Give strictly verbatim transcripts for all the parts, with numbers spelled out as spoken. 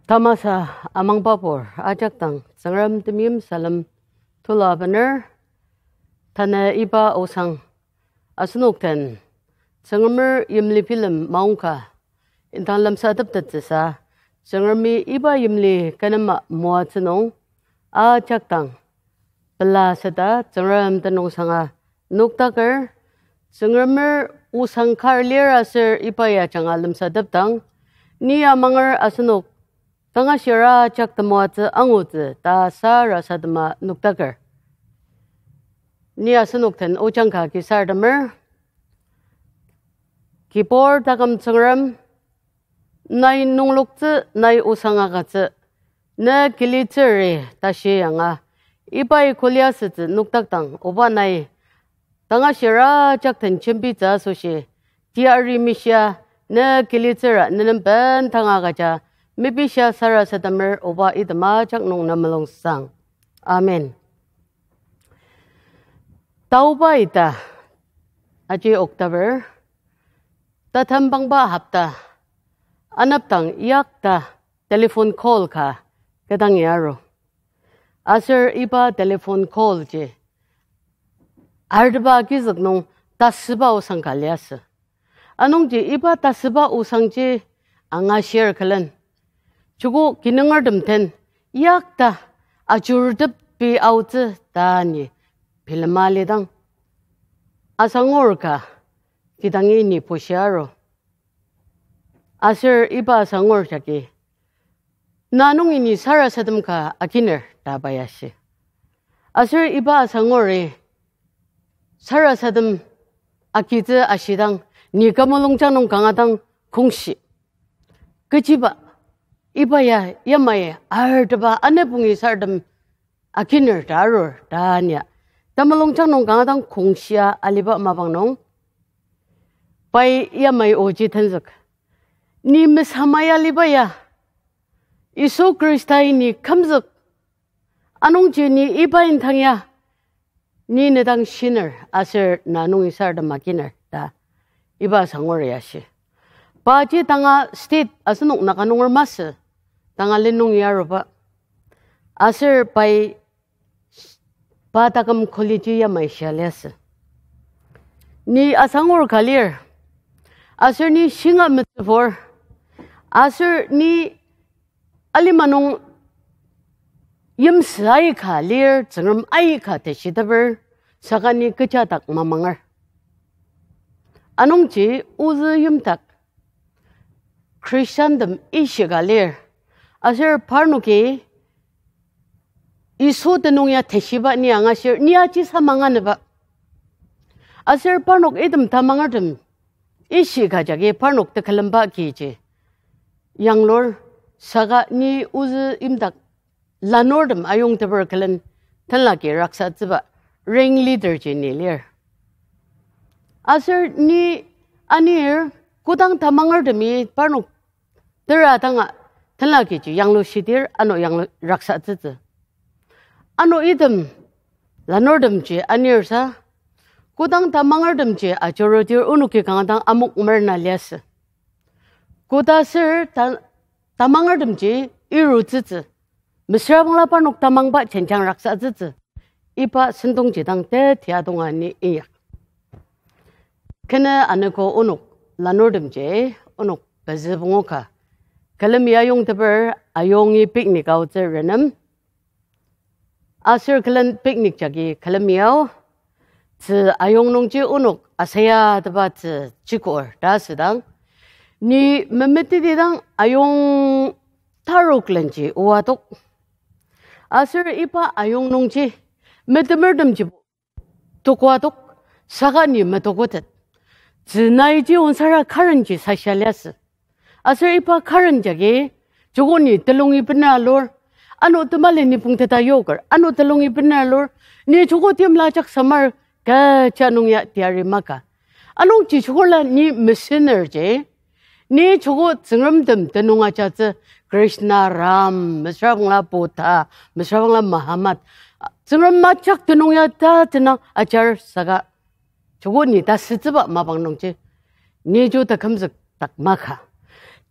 Tamasa amangbapur ajak dang Tsüngrem temeim salem tulu abener, tanü iba osang asenok den Tsüngremer yimli bilem maongka indang lemsateptettsüsa, Tsüngremi iba yimli kenema moatsü nung ajak dang pela seta Tsüngrem tenüngsanga nokdaker. Tsüngremer osang kar lir aser iba ya ajanga lemsatepdang, ni amanger asenok tangashira jak temoatsü angutsü ta sarasadema nokdaker. Ni asenok den ojang ka kisartemer. Kibur taküm Tsüngrem, nai nungloktsü, nai osang agütsü, ne kilitsüri tashi yanga, ibai kuli asütsü nokdakdang, oba nai tangashira jak den jembitsü asoshi, teyari mishia, ne kilitsüra nenem bendanga agüja mepishia sarasademer, oba item ajak nung ne mulungsang. Amen. Taoba ita, aji October, tatembangba hopta, anepdang yakta telephone call ka kü dang ya aru. Aser iba telephone call ji arteba agizük nung tasüba osang ka liasü. Anungji iba tasüba osangji angashir külen, joko kinungertem den yakta ajurtep pei aotsü ta ni bilema lidang, asangur ka kidangi ni bushia aru. Aser iba asangur jagi, na nungi ni sarasadem ka akiner ta pai ashi. Aser iba asanguri sarasadem agitsü ashidang, ni kü mulungjang nung kanga dang kongshi. Kechiba, iba ya yamai arteba anepungi sarasadem akiner ta arur ta nia, temulungjang nung kanga dang kongshia aliba mapang nung, pai yamai oji tenzük, ni mesamai aliba ya, Yisu Khristai ni kümzük, anungji ni iba indang ya, ni ne dang shiner aser na nungi sarasadem akiner ta iba asangur ya ashi. Paji tanga state asenok Naga nunger masü, tanga len nungi aruba. Aser pai pa taküm college yamai shia liasü. Ni asangur ka lir, aser ni shinga metsübur, aser ni alima nung yimsü aika lir, Tsüngrem aika teshiteper, saka ni kecha dak mamanger. Anungji ozü yimdak Christiantem ishika lir, aser parnoki Yisu tenüng ya teshiba ni angashir, ni aji samanganeba. Aser parnok item tamangertem ishika jagi parnok tekülemba kiji yanglur, saka ni ozü yimdak lanurtem ayongteper külen tenlaki raksatsüba ringleader ji ni lir. Aser ni anir kodang tamangertemi parnok tera danga tenlaki ji yanglushidir ano yanglu raksatsütsü. Ano item lanurtemji anirsa, kodang tamangertemji ajurudir onoki kanga dang amok merna liasü. Koda aser ta-, tamangertemji irutsütsü, mesüra bangla parnok tamangba jenjang raksatsütsü, iba sentongji dang teti adonga ni inyak. Kenü anogo onok lanurtemji, onok pezü pungu ka külemi ayongteper ayongi picnic aotsü renem. Aser külen picnic jagi külemi ao, tzü ayong nungji onok asayateba tzü chikor ta asüdang, ni memeteti dang ayong tarok lenji oa tok. Aser iba ayong nungji metemertemji tokoa tok, saka ni metokotet. Tzü naiji onsara current ji sashia liasü. Aser iba current jagi, joko ni telungi bener alur, ano temali ni pungteta yoker, ano telungi bener alur, ni joko timla ajak samar, kecha nung ya teyari maka. Anungji jokola ni mesüner ji, ni joko Tsüngremtem tenüng ajatsü, Krishna, Ram, mesüra bangla Buddha, mesüra bangla Muhammad, Tsüngrem ajak tenüng ya ta tenang ajar saka, joko ni tasütsüba mapang nungji, ni jo takümzük dak maka.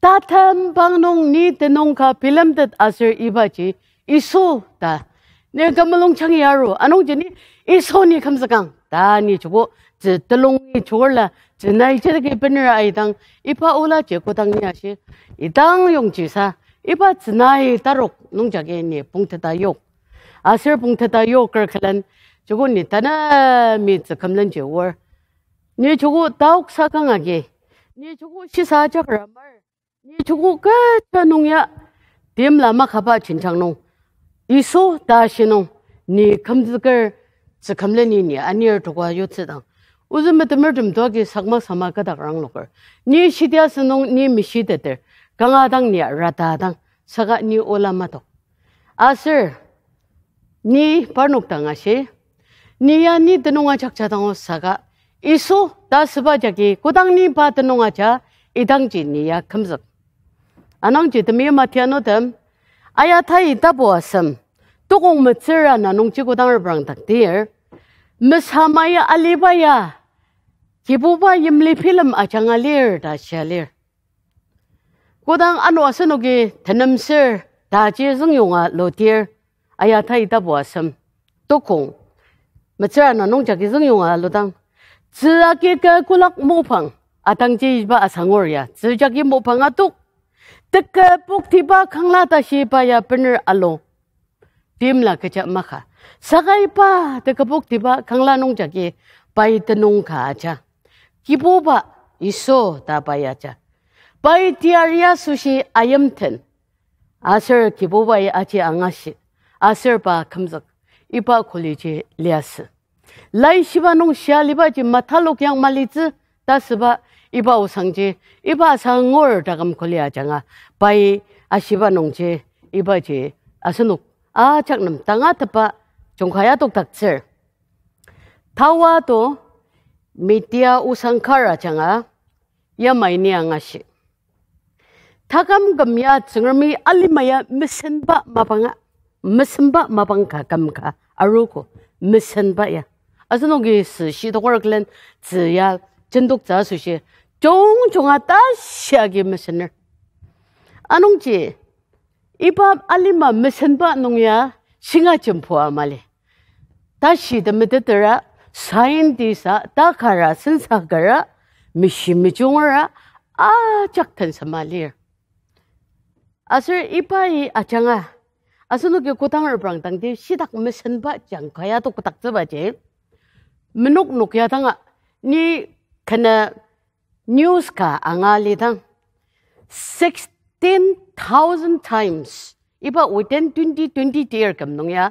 Tatembang nung ni tenüng ka bilemtet aser ibaji Yisu ta. Ni kü mulung changi aru, anungji ni Yisu ni kümzükang. Ta ni joko, tzü telung ni chokerla, tzü nai jidagi bener aidang, iba olaji kodang ni ashi, idang yongji sa, iba tzü nai tarok nungjagi ni pungteta yok. Aser pungteta yoker külen, joko ni tanü mi tzü kümlenji or. Ni joko taok sa kang agi, ni joko shisa ajak ramar. Ni joko kecha nung ya, timla makaba chinchang nung, Yisu ta shi nung, ni kümzüker, tzü kümleni ni anir tokwa yutsüdang. Ozü metemertem toagi sakma sama kü dak rangloker. Ni shitia sünung ni mishiteter, kanga dang ni rata dang, saka ni ola matok. Aser, ni parnok dang ashi, ni ya ni tenüng ajak ja dang o saka, Yisu ta süba jagi, kodang ni pa tenüng aja, idangji ni ya kümzük. Anungji temeim atianutem, Ayatai tapu asem, tukong metsüra na nungji kodang reprangdaktir, mesama ya aliba ya, Kibuba yimli bilem ajanga lir ta shia lir. Kodang ano asenoki tenemser taji züngyonga lutir, Ayatai tapu asem, tukong metsüra na nungjagi züngyonga ludang, tzü agi kü kolak mopang, atangji iba asangur ya, tzü jagi mopang atok, tekü poktiba kangla tashi pa ya bener alu. Timla kecha maka. Saka iba tekü poktiba kangla nungjagi pai tenüng ka aja. Kibuba Yisu ta pai aja. Pai tiaria asoshi ayimten. Aser Kibubai aji angashi. Aser pa kümzük. Iba koliji liasü. Laishiba nung shia alibaji matalok yang malitsü ta süba iba osangji, iba asangur taküm kuli ajanga, pai ashiba nungji, ibaji asenok ajak nem tangatetba jungkaya tokdaktsür. Tawa to media osang kar ajanga, yamai ni angashi. Taküm küm ya Tsüngremi alima ya mesenba mapanga, mesenba mapang ka küm ka arogo, mesenba ya. Asenoki sü shidoker külen tzü ya jendoktsü asoshi, jungjunga tashi agi mesener. Anungji, iba alima mesenba nung ya shinga jembua mali. Tashi temetetera, scientist-a, takara, sensakera, meshi mejungera, ajak tensema lir. Aser ibai ajanga, asenoki kodang reprangdangdi shitak mesenba jangkaya tokdaktsübaji, menok nok ya danga, ni kena news ka anga lidang, sixteen thousand times, iba within twenty twenty year küm nung ya,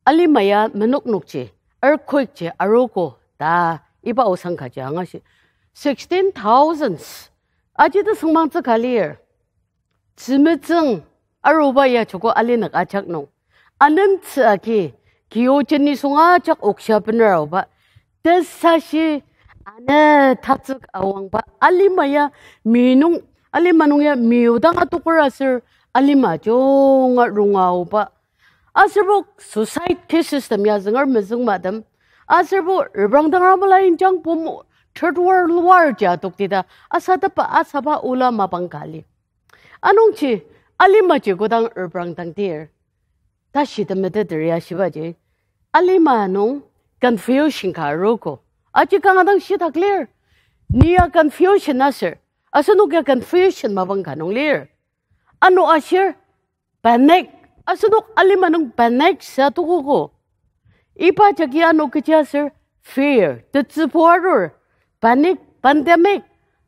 alima ya menok nokji, earthquake ji arogo ta iba osang kaji angashi. Sixteen thousands. Aji tesüngmangtsü ka lir. Tzümetsüng aruba ya joko alinük ajak nung. Anentsü agi, kiojen nisung ajak oksha bener aoba. Tesashi ane tatsük awangba. Alima ya mi nung, alima nung ya mi odang atoker aser alima junga runga aoba. Aserbo suicide cases tem ya zünger mezüngmadem. Aserbo reprangdangra mela injang pum third world war ji atokti ta. Asatepba asaba ola mapang ka li. Anungji, alimaji kodang reprangdangdir. Tashi temeteter ya shibaji. Alima nung confusion ka arogo. Aji kanga dang shitak lir. Ni ya confusion aser. Asenok ya confusion mapang ka nung lir. Ano ashir panic. Asenok alima nung panic sa tukugo. Iba jagi ano kechi aser fear, tetsübu arur, panic, pandemic,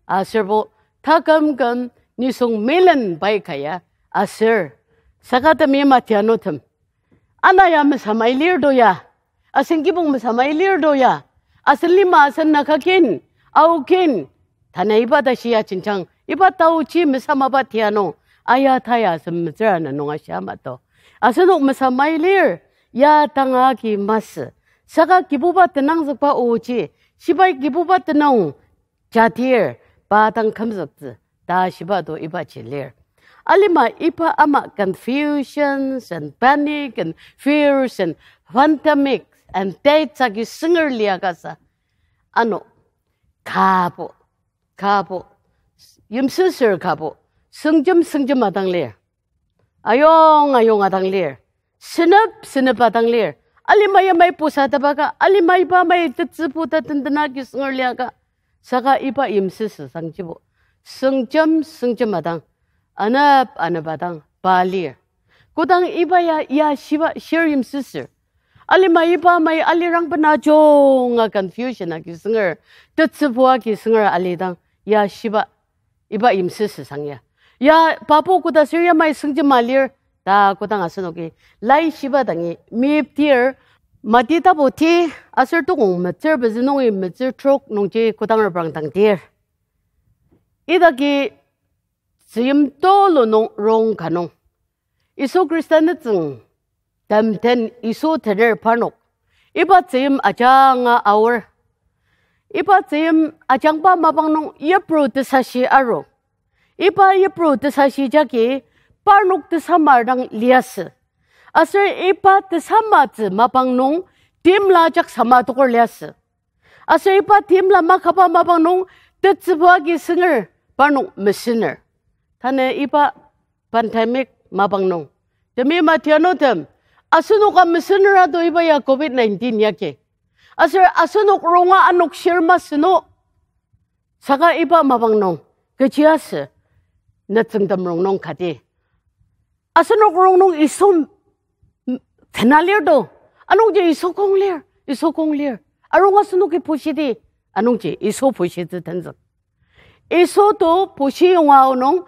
aserbo taküm küm nisung million pai kaya aser. Saka temi matianutem. Ana ya mesamai lir do ya. Asen kibong mesamai lir do ya. Asen lima asen naka kin, ao kin. Tanü iba tashi ya jenjang, iba taoji mesamaba tianung, aya taya asen metsüra na nung ashia mato. Asenok mesamai lir, ya tanga agi masü. Saka Kibuba tenangzükba oji, shibai Kibuba tenüng jadir, pa dang kümzüktsü, ta shiba do ibaji lir. Alima iba ama confusions and panic and fears and pandemics and deaths agi sünger liakasa. Ano, kabo, kabo, yimsüsür kabo, süngjem süngjem adang lir. Ayong ayong adang lir. Senep senep adang lir. Alima yamai pusa tebaka, alima iba mai tetsübu ta tendena ki sünger liaka. Saka iba yimsüsü sangjibo, süngjem süngjem adang, anep anep adang pa lir. Kodang iba ya, ya shiba shir yimsüsür. Alima iba mai alirang bena junga confusion agi sünger, tetsübu agi sünger alidang, ya shiba iba yimsüsü sang ya. Ya pabo koda sür yamai süngjema lir, ta kodang asenoki laishiba dangi meyipdir, Mati tapu ti aser tukong metsür pezü nungi metsür trok nungji kodang reprang dangdir. Idaki tzüyim tulu nung rong ka nung, Yisu Khrista nütsüng temten Yisu tener parnok, iba tzüyim ajanga aor. Iba tzüyim ajangba mapang nung yipru tesashi aru. Iba yipru tesashi jagi parnok tesamar dang liasü. Aser iba tesamatsü mapang nung timla ajak sama toker liasü. Aser iba timla makaba mapang nung tetsübu agi sünger parnok mesüner. Tanü iba pandemic mapang nung, temeim atianutem, asenoka mesüner ado iba ya covid nineteen yagi. Aser asenok ronga anokshir masü no. Saka iba mapang nung kechiasü nütsüngtem rongnung kati, asenok rongnung Yisu m-, tena lir do. Anungji Yisu kong lir, Yisu kong lir. Arung asenoki pushidi, anungji Yisu pushitsü tenzük. Yisu to pushi yonga aonung,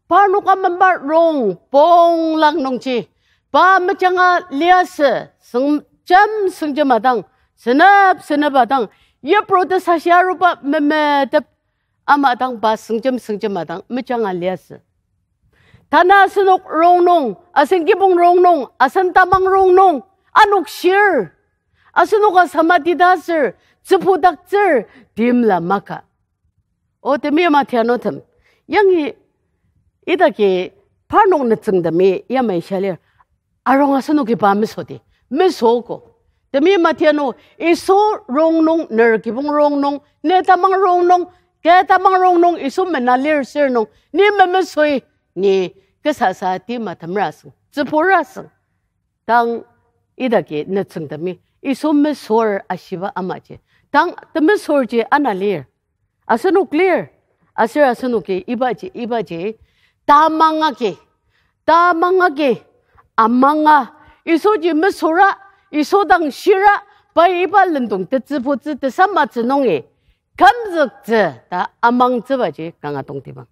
parnok amenba rong ponglang nungji, pa mejanga liasü, süng-, jem süngjem adang, senep senep adang, yipru tesashi aruba memetep ama dang pa süngjem süngjem adang mejanga liasü. Tanü asenok rongnung, asen kibong rongnung, asen tamang rongnung, anokshir, asenoka samatidaktsür, tsübudaktsür, timla maka. O temeim atianutem, yangi idaki parnok nütsüngtemi yamai sha lir. Arung asenoki pa mesüdi, mesüogo. Temeim atianu, Yisu rongnung, ner kibong rongnung, ne tamang rongnung, ke tamang rongnung, Yisu mena lir sür nung ni memesoi, ni kesasa tima temerasüng, tsüburasüng. Tang idaki nütsüngtemi Yisu mesür ashiba amaji, tang temesürji ana lir. Asenok lir, aser asenoki ibaji, ibaji tamang agi, tamang agi amanga, Yisuji mesüra, Yisu dang shira, pai iba lendong tetsübutsü tesamatsü nungi kümzüktsü ta amangtsübaji kanga tongtibang.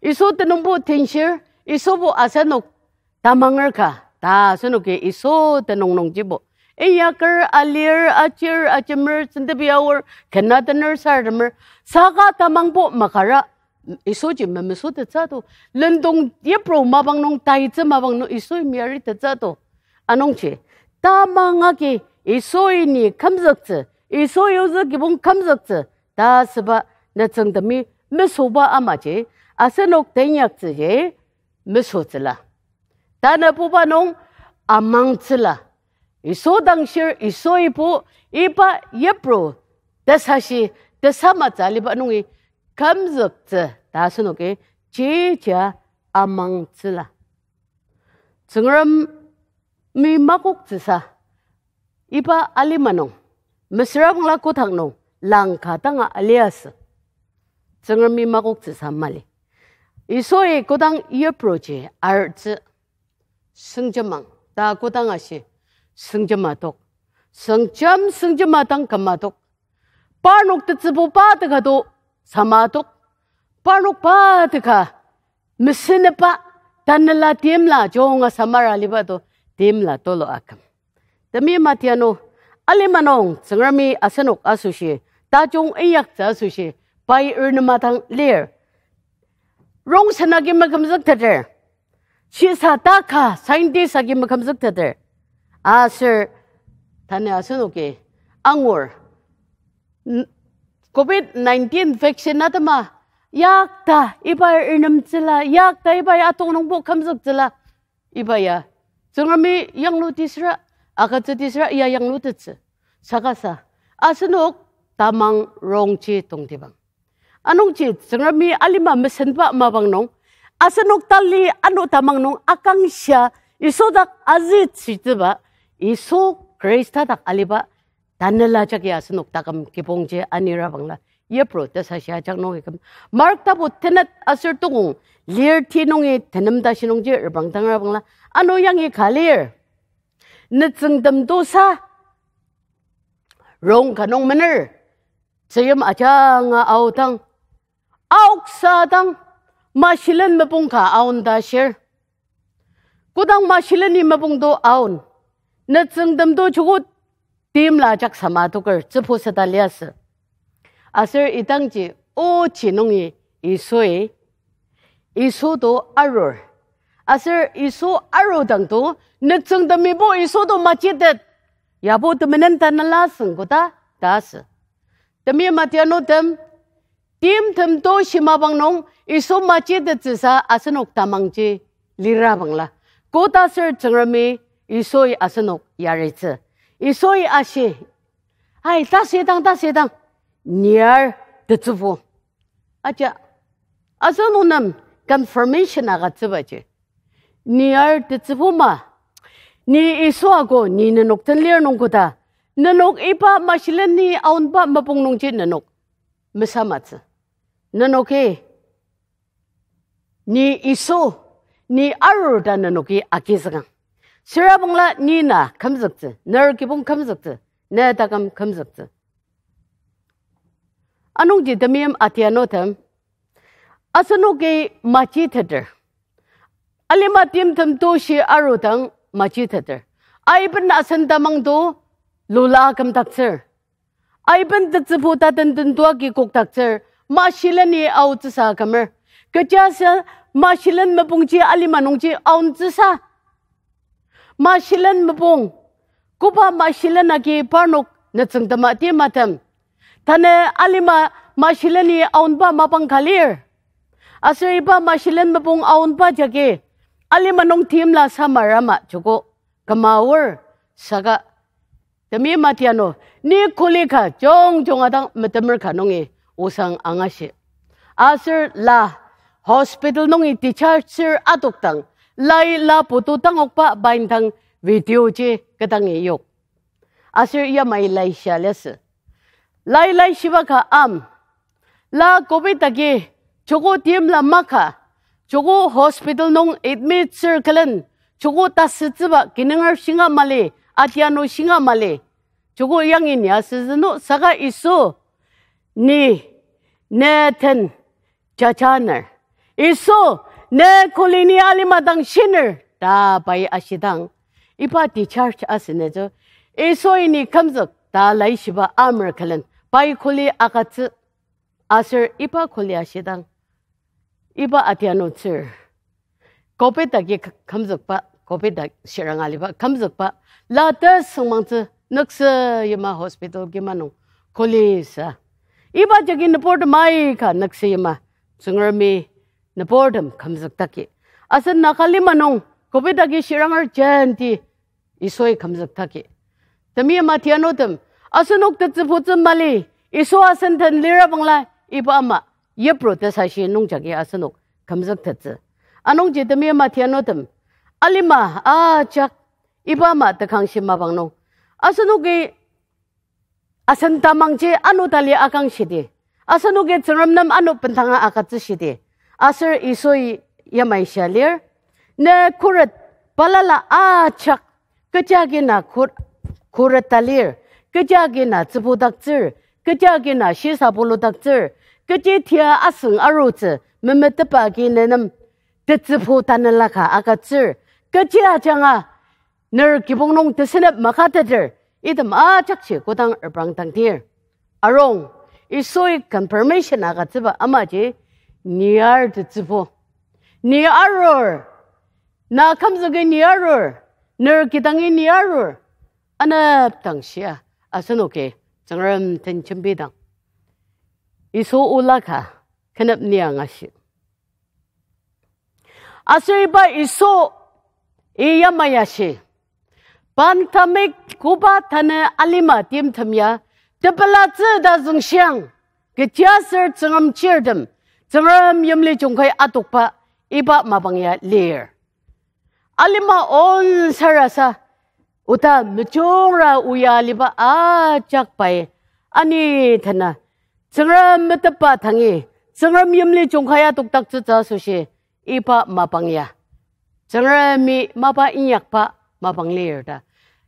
Yisu tenüngbo tenshir, Yisubo asenok tamanger ka ta asenoki Yisu tenüng nungjibo inyaker, alir, achir, ajemer, sentepi aor, kena tener, saratemer, saka tamangbo makara, Yisuji memesütettsü to, lendong yipru mapang nung, taitsü mapang nung Yisui meyaritettsü to. Anungji tamang agi Yisui ni kümzüktsü, Yisu yozü kibong kümzüktsü ta asüba nütsüngtemi mesüba amaji, asenok teinyaktsüji mesütsüla. Tanü puba nung amangtsüla. Yisu dang shir, Yisuibo iba yipru tesashi tesamatsü aliba nungi kümzüktsü ta asenoki jija amangtsüla. Tsüngremi makoktsüsa iba alima nung, mesüra bangla kotak nung langka tanga aliasü. Tsüngremi makoktsüsa mali. Yisui kodang yipruji artsü, süngjemang ta kodang ashi, süngjema tok. Süngjem süngjema dang küma tok. Parnok tetsübu pa teka to sama tok. Parnok pa teka meseneba, tanela timla junga samara aliba to, timla tulu aküm. Temeim atianu, alima nung Tsüngremi asenok asoshi, tajung inyaktsü asoshi, pai renema dang lir. Rongsen agi mekümzükteter. Shisa taka scientist agi mekümzükteter. Aser tanü asenoki angur, n-, covid nineteen vaccine atema, yakta iba renemtsüla, yakta iba atong nungbo kümzüktsüla, iba ya Tsüngremi yanglutisüra, agütsütisüra ya yanglutettsü. Saka sa, asenok tamang rongji tongtibang. Anungji Tsüngremi alima mesenba mapang nung, asenok tali ano tamang nung akangshia Yisu dak azütsütsüba, Yisu Khrista dak aliba, tanela jagi asenok taküm kibongji anirabangla, yipru tesashi ajak nungi küm. Mark tapu tenet aser tukong lir ti nungi tenem tashi nungji reprangdangrabangla, ano yangi ka lir. Nütsüngtem tosa, rong ka nung mener, tzüyim ajanga aodang, aoksa dang, mashilen mepung ka aon ta shir. Kodang mashileni mepung to aon, nütsüngtem to joko timla ajak sama toker tsübu seta liasü. Aser idangji ochi nungi Yisui, Yisu to arur. Aser Yisu arudang to, nütsüngtemibo Yisu to majitet, yabo temenen tanela süng koda ta asü. Temeim atianutem, timtem to shimabang nung Yisu majitettsüsa asenok tamangji lirabangla, koda aser Tsüngremi Yisui asenok yaritsü. Yisui ashi, ai, tasidang, tasidang, niar tetsübu. Aja, asenok nem confirmation agütsübaji, niar tetsübu ma, ni Yisu ako ni nenok den lir nung koda, nenok iba mashileni aonba mepung nungji nenok mesamatsü. Nenoki ni Yisu, ni arur ta nenoki agizüka. Sürabangla ni na kümzüktsü, ner kibong kümzüktsü, ne taküm kümzüktsü. Anungji temeim atianutem, asenoki majiteter. Alima timtem to shi arudang majiteter. Aiben asen tamang to lula kümdaktsür. Aiben tetsübu taten tentua ki kokdaktsür, mashileni aotsüsa kümer. Kechiaser mashilen mepungji alima nungji aontsüsa. Mashilen mepung, koba mashilen agi parnok nütsüngtema timatem. Tanü alima mashileni aonba mapang ka lir. Aser iba mashilen mepung aonba jagi alima nung timla samar ama joko küma aor saka temeim atianu, ni kuli ka jongjong adang metemer ka nungi osang angashi. Aser la hospital nungi discharge-er adokdang, lai la putu tangokba bindang video ji kü dangi yok. Aser yamai laisha liasü. Lai laishiba ka am, la covid agi joko timla maka, joko hospital nung admit-er külen, joko tasütsüba kinunger shinga mali, atianu shinga mali. Joko yangi ni asütsü nü saka Yisu, ni, ne den jajaner. Yisu, ne kuli ni alima dang shiner ta pai ashidang, iba discharge asünütsü, Yisui ni kümzük ta laishiba amer külen pai kuli agütsü. Aser iba kuli ashidang, iba atianutsür covid agi k-, kümzükba, covid a-, shirang aliba kümzükba, la tesüngmangtsü nükse yima hospital kima nung kuli sa. Iba jagi nüburtem aika nükse yima, Tsüngremi nüburtem kümzüktaki. Asen Naga lima nung covid agi shiranger jenti Yisui kümzüktaki. Temeim atianutem, asenok tetsübutsü mali, Yisu asen den lirabangla iba ama yipru tesashi nungjagi asenok kümzüktettsü. Anungji temeim atianutem, alima ajak iba ama tekangshi mapang nung, asenoki asen tamangji ano tali akangshidi, asenoki Tsüngrem nem ano bendanga agütsüshidi, aser Yisui yamai shia lir, ne khuret balala ajak, kechi agi na khur-, khuret ta lir, kechi agi na tsübudaktsür, kechi agi na shisa buludaktsür, kechi tia asüng arutsü memetetba agi ne nem tetsübu tanela ka agütsür, kechi ajanga ner kibong nung tesenep makateter, item ajakji kodang reprangdangdir. Arung, Yisui confirmation agütsüba amaji, ni ar tetsübu, ni arur, na kümzüki ni arur, ner kidangi ni arur, anepdang shia, asenoki Tsüngrem den jembidang, Yisu ola ka khenep ni angashi. Aser iba Yisu i yamai ashi, pandemic koba tanü alima timtem ya tepelatsü ta züngshiang, Kechiaser Tsüngrem chirtem, Tsüngrem yimli jungkai atokba, iba mapang ya lir. Alima on sarasa, oda mejungra oa aliba ajak pai, ani tena, Tsüngrem metetba tangi, Tsüngrem yimli jungkai atokdaktsütsü asoshi, iba mapang ya Tsüngremi mapa inyakba mapang lir ta.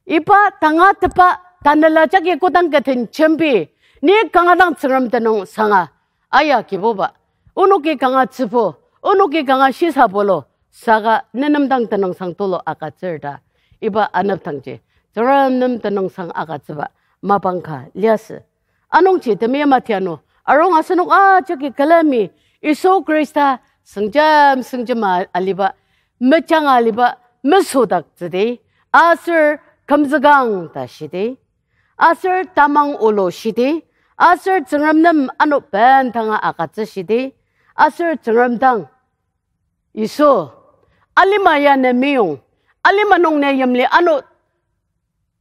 Iba tangatetba tanela jagi kodang kü den jembi, ni kanga dang Tsüngrem tenüngsanga, aya Kibuba, onoki kanga tsübu, onoki kanga shisabulu, saka nenem dang tenüngsang tulu agütsür ta. Iba anepdangji, Tsüngrem nem tenüngsang agütsüba mapang ka liasü. Anungji temeim atianu, arung asenok ajaki külemi, Yisu Khrista süngjam süngjema aliba, mejanga aliba, mesodaktsüdi, aser kümzükang ta shidi, aser tamang ulu shidi, aser Tsüngrem nem ano bendanga agütsü shidi, aser Tsüngrem dang, Yisu, alima ya ne meyong, alima nung ne yimli ano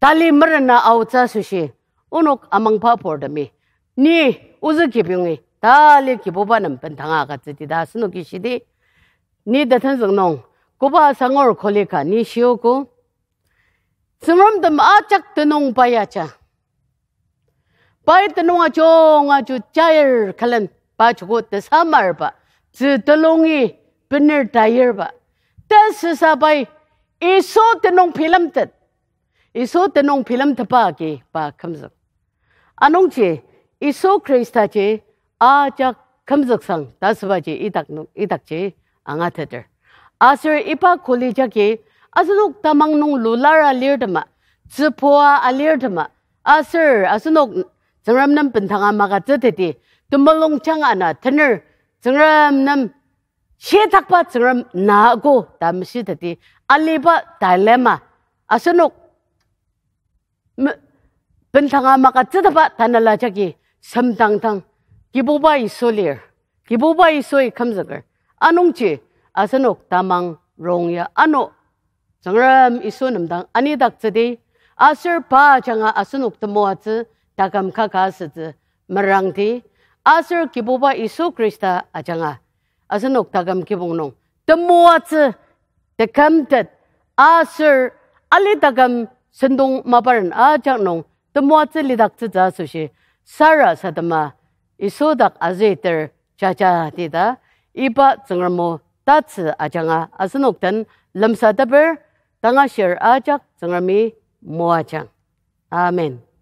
tali merena aotsü asoshi, onok amangba purtemi, ni ozü kibiyongi tali Kibuba nem bendanga agütsüdi ta asenoki shidi, ni tetenzük nung, koba sangur kuli ka ni shiogo, Tsüngremtem ajak tenüng pai aja. Pai tenüng ajunga ju jair külen pa joko tesamarba, tzü telungi bener tayirba. Tesüsa pai Yisu tenüng bilemtet. Yisu tenüng bilemtetba agi pa kümzük. Anungji Yisu Khristaji ajak kümzüksang ta asübaji idak nung, idakji angateter. Aser iba kuli jagi asenok tamang nung lular alirtema, tsübua alirtema, aser asenok Tsüngrem nem bendanga magütsüteti, temulungjang ana tener, Tsüngrem nem shitakba Tsüngrem nako ta meshiteti, aliba dilemma, asenok me-, bendanga magütsütaba tanela jagi semdangdang, Kibuba Yisu lir, Kibuba Yisui kümzüker. Anungji asenok tamang rong ya ano Tsüngrem Yisu nem dang anidaktsüdi, aser pa ajanga asenok temoatsü taküm kaka asütsü merangdi, aser Kibuba Yisu Khrista ajanga asenok taküm kibong nung temoatsü tekümtet, aser alitaküm sentong maparen ajak nung temoatsü lidaktsütsü asoshi sarasadema Yisu dak azüter jajatita, iba Tsüngrem o tatsü ajanga asenok den lemsateper, tangashir ajak Tsüngremi moajang. Amen.